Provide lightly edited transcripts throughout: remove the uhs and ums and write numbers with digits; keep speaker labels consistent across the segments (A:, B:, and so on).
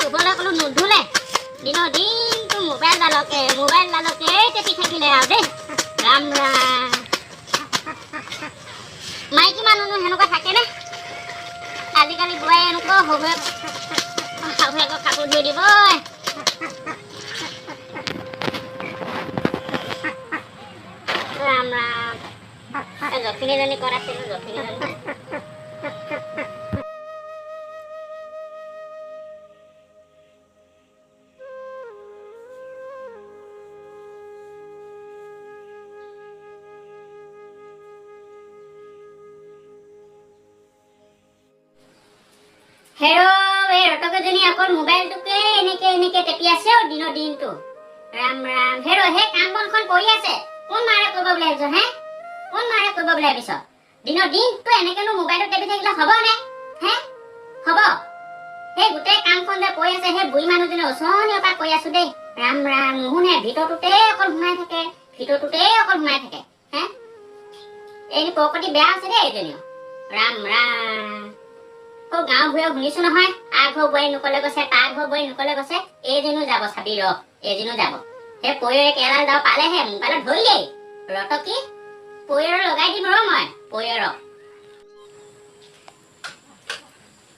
A: ধুবলৈ ক'লো, নুধুলে। দিনৰ দিনটো মোবাইল ডালকে টেপি থাকিলে আৰু দেই। ৰাম ৰাম, মাইকী মানুহনো সেনেকুৱা থাকেনে? আজিকালি বোৱাৰী এনেকুৱা শাহুৱেক শাহুৱেকক কাপোৰ ধুই দিব। ৰাম ৰাম, এই জখিনীজনী ক'ত আছিলো? জখিনীজনী। হেৰ, এই ৰটকেইজনী অকল মোবাইলটোকে এনেকে এনেকে টেপি আছে অ দিনৰ দিনটো। ৰাম ৰাম, হেৰ, সেই কাম বনখন কৰি আছে। কোন মাৰে কৰিব বুলি ভাবিছ হে? কোন মাৰে কৰিব বুলি ভাবিছ? দিনৰ দিনটো এনেকেনো মোবাইলটো টেপি থাকিলে হ'ব নে হে? হ'ব? সেই গোটেই কামখন যে কৰি আছে, সেই বুঢ়ী মানুহজনী ওচৰণিৰ পৰা কৰি আছো দেই। ৰাম ৰাম, নুশুনে, ভিতৰটোতে অকল সোমাই থাকে, ভিতৰটোতে অকল সোমাই থাকে হে। এই প্ৰকৃতি বেয়া আছে দেই এইজনীও। ৰাম ৰাম, অ গাঁও ভূঞে শুনিছো নহয়, আ ঘৰ বোৱাৰী নকলে গৈছে, তাৰ ঘৰ বোৱাৰী নকলে গৈছে। এইজনীও যাব, চাবি ৰ, এইজনীও যাব। সেই পয়ৰে কেৰাল যাব পালেহে মোবাইলত ধৰিলেই ৰটকি। পয়ৰ লগাই দিম ৰ মই পয়ৰক।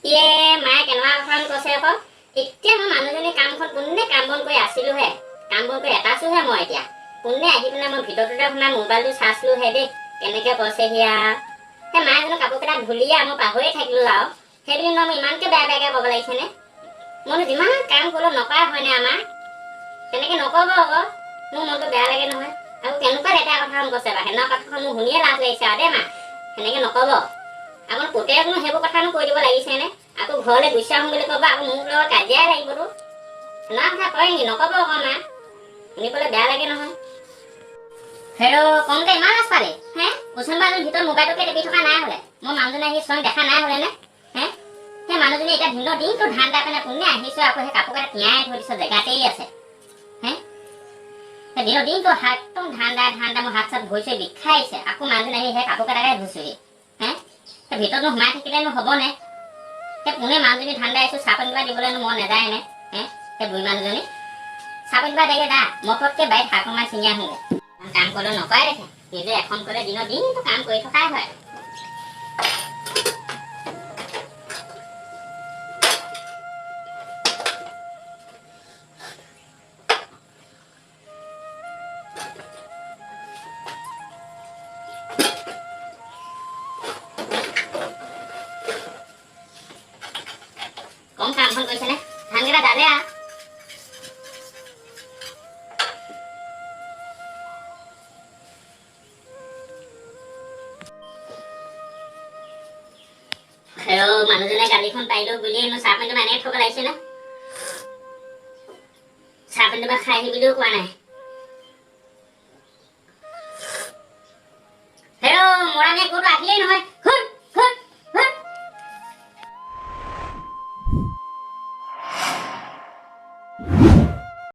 A: ইয়ে, মায়ে কেনেকুৱা কথাখন কৈছে আকৌ। এতিয়া মই মানুহজনী কামখন কোনে কাম বন কৰি আছিলোহে, কাম বন কৰি এটাছোহে মই। এতিয়া কোনে আহি পেলাই মই ভিতৰটোতে সোমাই মোবাইলটো চাইছিলোহে দেই। কেনেকে কৈছেহি আৰু। সেই মায়ে জানো কাপোৰ কেইটা ধুলিয়ে, মই পাহৰিয়ে থাকিলো আৰু। সেইবুলি মই ইমানকে বেয়া বেয়াকে ক'ব লাগিছেনে? মইনো যিমান কাম কৰিলেও নকৰা হয়নে আমাৰ? তেনেকে নক'ব আকৌ, মোৰ মনটো বেয়া লাগে নহয়। আৰু কেনেকুৱা লেতেৰা কথাখন কৈছে বাৰু। সেনেকুৱা কথাখন মোৰ শুনিয়ে লাজ লাগিছে আৰু দেই মা। সেনেকে নক'ব। আকৌ পুতেকনো সেইবোৰ কথানো কৈ দিব লাগিছেনে? আকৌ ঘৰলৈ গুচি আহোঁ বুলি ক'ব, আকৌ মোৰ লগত কাজিয়াই লাগিবতো। সেনেকুৱা কথা কয় নেকি? নক'ব আকৌ মা, শুনিবলৈ বেয়া লাগে নহয়। হেৰ, কমকে ইমান লাজ পালি হে? ওচৰ ভিতৰত মোবাইলটোকে টিপি থকা নাই হ'লে মোৰ মানুহজনে আহি স্বয়ং দেখা নাই হ'লে নে হে? সেই মানুহজনী এতিয়া দিনৰ দিনটো ধান দাই পেলাই কোনে আহিছো, আকৌ সেই কাপোৰ কেইটা তিয়াই থৈ দিছ, জেগাতেই আছে হে। সেই দিনৰ দিনটো একদম ধান দাই ধান দাই মোৰ হাত চাত ভৰি চৰি বিষাইছে। আকৌ মানুহজনী আহি সেই কাপোৰ কেইটাকে ধুইছোহি হে। সেই ভিতৰতনো সোমাই থাকিলেনো হ'বনে? সেই পোনে মানুহজনী ধান দাই আহিছো, চাহ পানী কিবা দিবলৈনো মন নাযায় নে হে? সেই বুঢ়ী মানুহজনী চাহ পানী কিবা দেগে যা, মই পটকে বাৰীত শাক অকণমান ছিঙি আহোঁগে। কাম কৰিলেও নকৰে দেখে, নিজে এখন কৰিলে দিনৰ দিনটো কাম কৰি থকাই হয়। কম কামখন কৰিছেনে? ধানকেইটা দালে আ। হেৰ, মানুহজনে গালিখন পাৰিলো বুলিয়ে মই চাহ পানীটো এনেকে থব লাগিছে নে? চাহ পানীটো বা খাই আহি বুলিও কোৱা নাই। হেৰ, মৰাণে ক'তো আহিলেই নহয়।